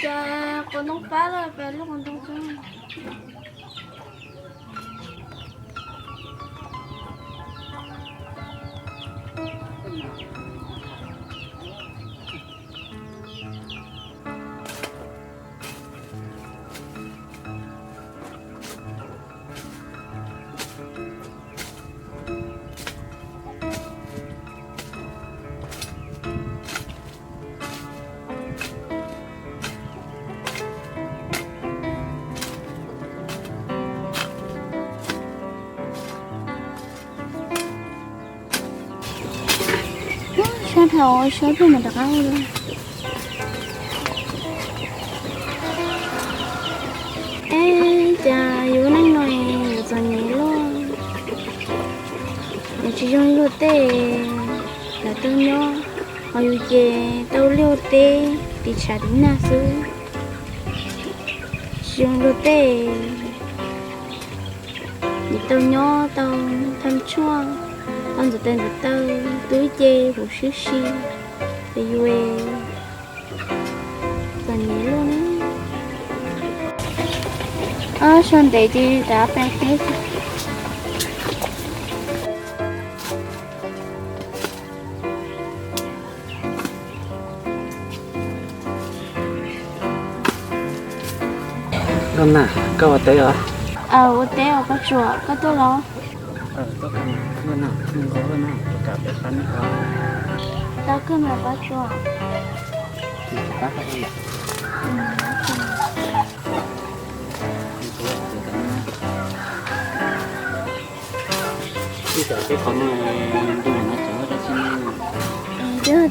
Cas quav ntoo pab lawm, peb lub quav ntoo xwb. Sab dhau, sab dhau mas rov qab ua. Es cas yus neej no yuav txom nyem luaj, yuav tsis zoo luag tej, lawv tau nyob, ho yus ces tau luag teb tiv tshav tiv nag xwb, tsis zoo luag tej. Yus tau nyob tau thaj tshuaj, tau ntxuav tes ntxuav taw, twb ces huv sib si, ces yus txom nyem luaj ne. Ob sab ntev ces rov pais teb. Nkauj Nag, koj ua teb os? Ua teb os Paj Tsuas, koj tuaj los? Tau kawg mas Paj Tsuas. Twb xav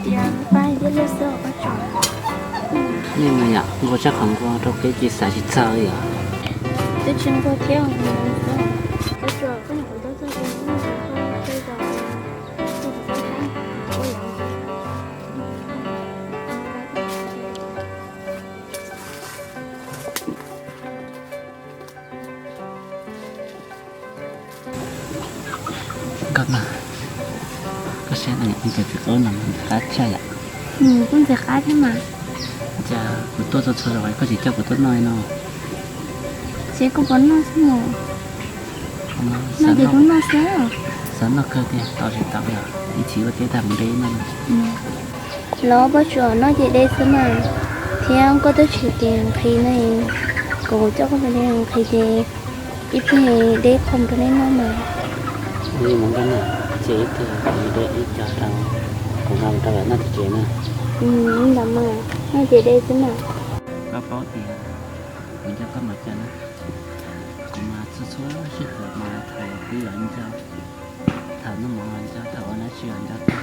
tias pab thiab luag xwb Paj Tsuas. Nej mas yom, nquag tshaj qhov nquag rau kev tsis xav tsis txog li yom. Twb tsis nquag thiab, Paj Tsuas, koj nyuam qhuav tuaj txog ces koj txawj zos. Nkauj Nag, koj saib no, tus txiv qaub no ntxim qab tshaj yom. Kuj ntxim qab thiab mas. Cas kuv tuaj txog txog zaum koj tsis coj kuv tuaj noj li no? Ces koj puas noj xwb mas. Noj ces kuv noj xwb. Xav noj kawg tiag, tos tsis tau li os, ib chim ua teb tag mus de noj. Los Paj Tsuas, noj ces de xwb mas, thiab koj twb tsis tias nqhis ne, kom kuv coj koj mus de nqhis ces ib pliag de qhov rau nej noj mas. Li mus noj, ces ib pliag de ib co rau kuv nqa mus rau lawv noj tim tsev na. Ntawd mas, noj ces de xwb mas. Koj paub tias kuv nco koj mas cas na, kuv mas txhua txhua sij hawm mas thaum pib los nco, thaum noj mov los nco, thaum ua dab tsi los nco koj.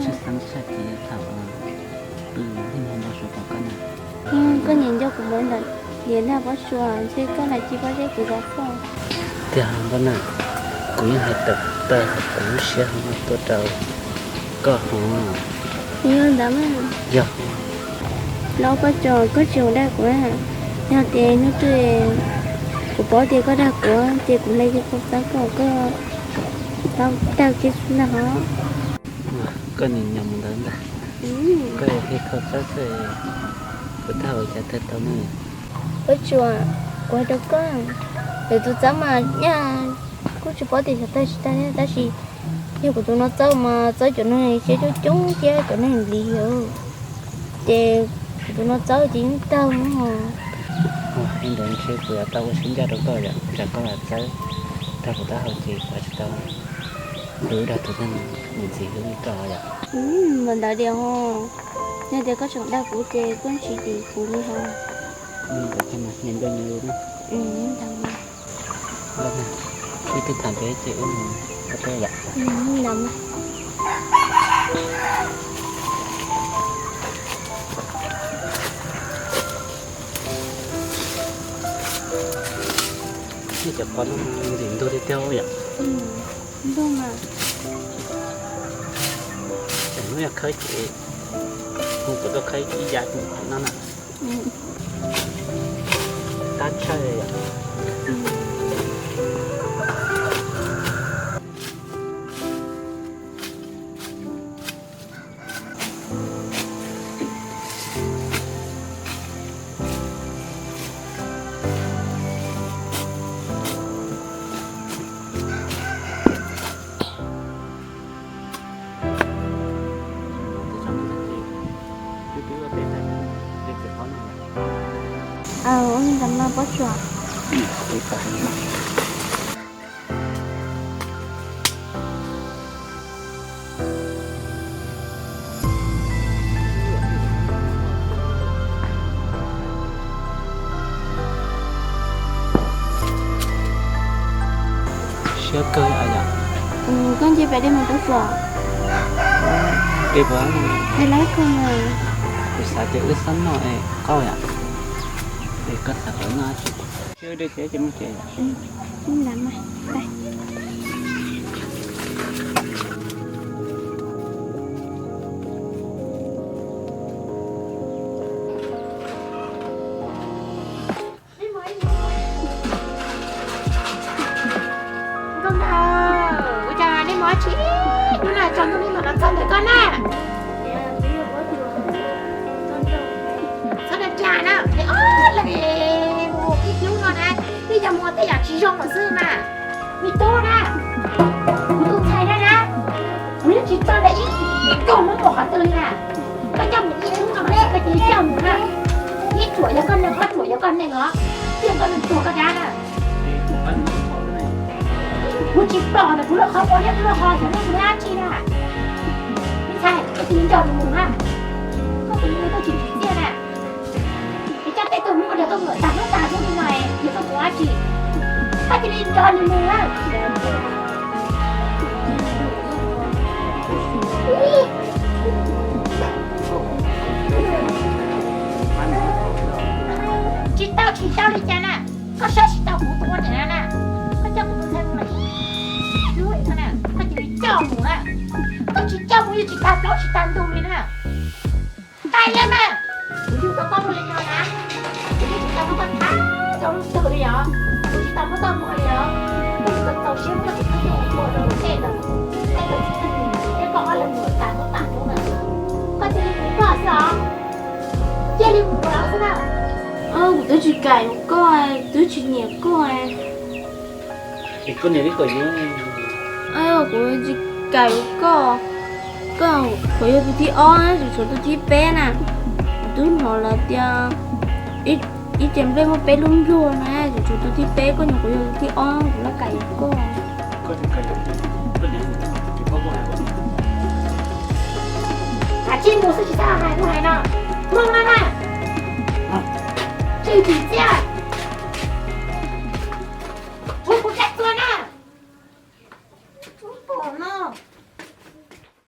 Tshwj xeeb tshaj ces thaum pw niaj hmo npau suav tos koj na. Koj niam nco kuv mus ntawm niam nag Paj Tsuas, ntshe koj lam cia Paj Tsuas kuv zov koj. Tiag Nkauj Nag, kuv yeej hais tawm plaws kuv lub siab hauv no tuaj rau koj hos. Yog ntawd mas. Yog. Los Paj Tsuas, koj tsis ua dag kuv na. Yog tias hnub twg kuv paub tias koj dag kuv ces kuv hle kiag phone xav kom koj tau dag kiag xwb ntag hos. Koj nim nyob mus ntawd ntag, koj hle kiag phone xav kom kuv tau ua cas tag tau ne. Paj Tsuas, kuv hais rau koj, lwm tus txawb mas nyaj kuj tsis paub tias xyov tag tsis tag thiab, tab sis yog kuv tus no txawb mas txawb cov neeg siab coob coob thiab cov neeg ntxiv, ces kuv tus no txawb ces yeej tawg no. Ua li ntawd ntshe kuv yuav tau ua siab ncaj rau koj yom, tsam koj los txawb tag kuv taub hau ces kuv tsis tau hlub dag tus neeg ntxiv hlub li koj yom. Ua ntawd tiag ho, yog tias koj tseem dag kuv ces koj tsis tim kuv li ho. Ntawd thiaj mas nyob nyob li na. Ib tug tham peb ces wb mus ua teb yom. Nej cov qos no ntxim ntug tiag tiag yom. Ntug mas. Tam hnub yog khawb ces hu kuv tuaj khawb ib yav no na. Tab tshaj li yom. Pob tsuas. Siab kawg yom. Koj nce pem dej mus pob tsuas. Dej puas? Dej lawv kawg. Kuv xav tias wb xab noj es koj yom. Es koj xav kom noj tsis. Dej tsev ces mus tsev. Nkauj Nag, ua cas nej mus tsis, hnub no tsaus ntuj nej mam los txog ntawm koj na. Txhob dag dag na, es ob leeg mus ib hnub no na, nej yog mus tej yam tsis zoo lawm xwb mas. Me tub na, kuv tus ntxhais na na, kuv yeej tsis tso nws ib tug Hmoob mus qhov twg li na. Koj coj mus ib hnub no koj cia li coj mus na. Ib ruam yog koj neeg, ob ruam yog koj neeg os, tiag koj neeg tuag koj dab na. Kuv tsis pom ntawm kuv lub qhov muag thiab kuv lub qhov xyov nej mus dab tsi na. Me ntxhais, koj cia li nco nws mus na. Koj tus me tub tsis tsim txiaj na. Es coj tej tug Hmoob ko nrog koj mus tag hnub tag hnub li no es yog koj mus dab tsi? Koj cia li nrog nws mus na. Tsis tau tsis tau li cas na, koj saib tsis tau kuv tus ua niam na na. Koj coj kuv tus ntxhais mus lawm ib hnub no na, koj cia li coj mus na. Koj tsis coj mus yeej tsis tag plaub tsis tag ntug li na. Qai liab mas, kuv yug tau koj muaj li no na, kuv yeej tsis tau muab koj thab rau lub twg li os, kuv tsis tau muab koj muag li os. Kuv txaus siab muab kuv tus ua rau tej ntawd, tej ntawd tsis tag, thiab koj ob leeg mus tag hnub tag hnub na. Koj cia li mus koj xwb os, cia li mus lawm xwb na. Kuv twb tsis kam yuav koj, kuv twb tsis nyiam koj. Es koj niam li kom yuav. Kuv tsis kam yuav koj, koj kuv yog tus thib ob, tseem tshuav tus thib peb na. Kuv twb hnov lawv tias ib ce nplej muaj peb lub nplua na, tseem tshuav tus thib peb, koj nyuam qhuav yog tus thib ob, kuv laj kam yuav koj. Koj tsis mus xwb tsis txhob hais kuv hais no, mus na na. Tsis tsim txiaj,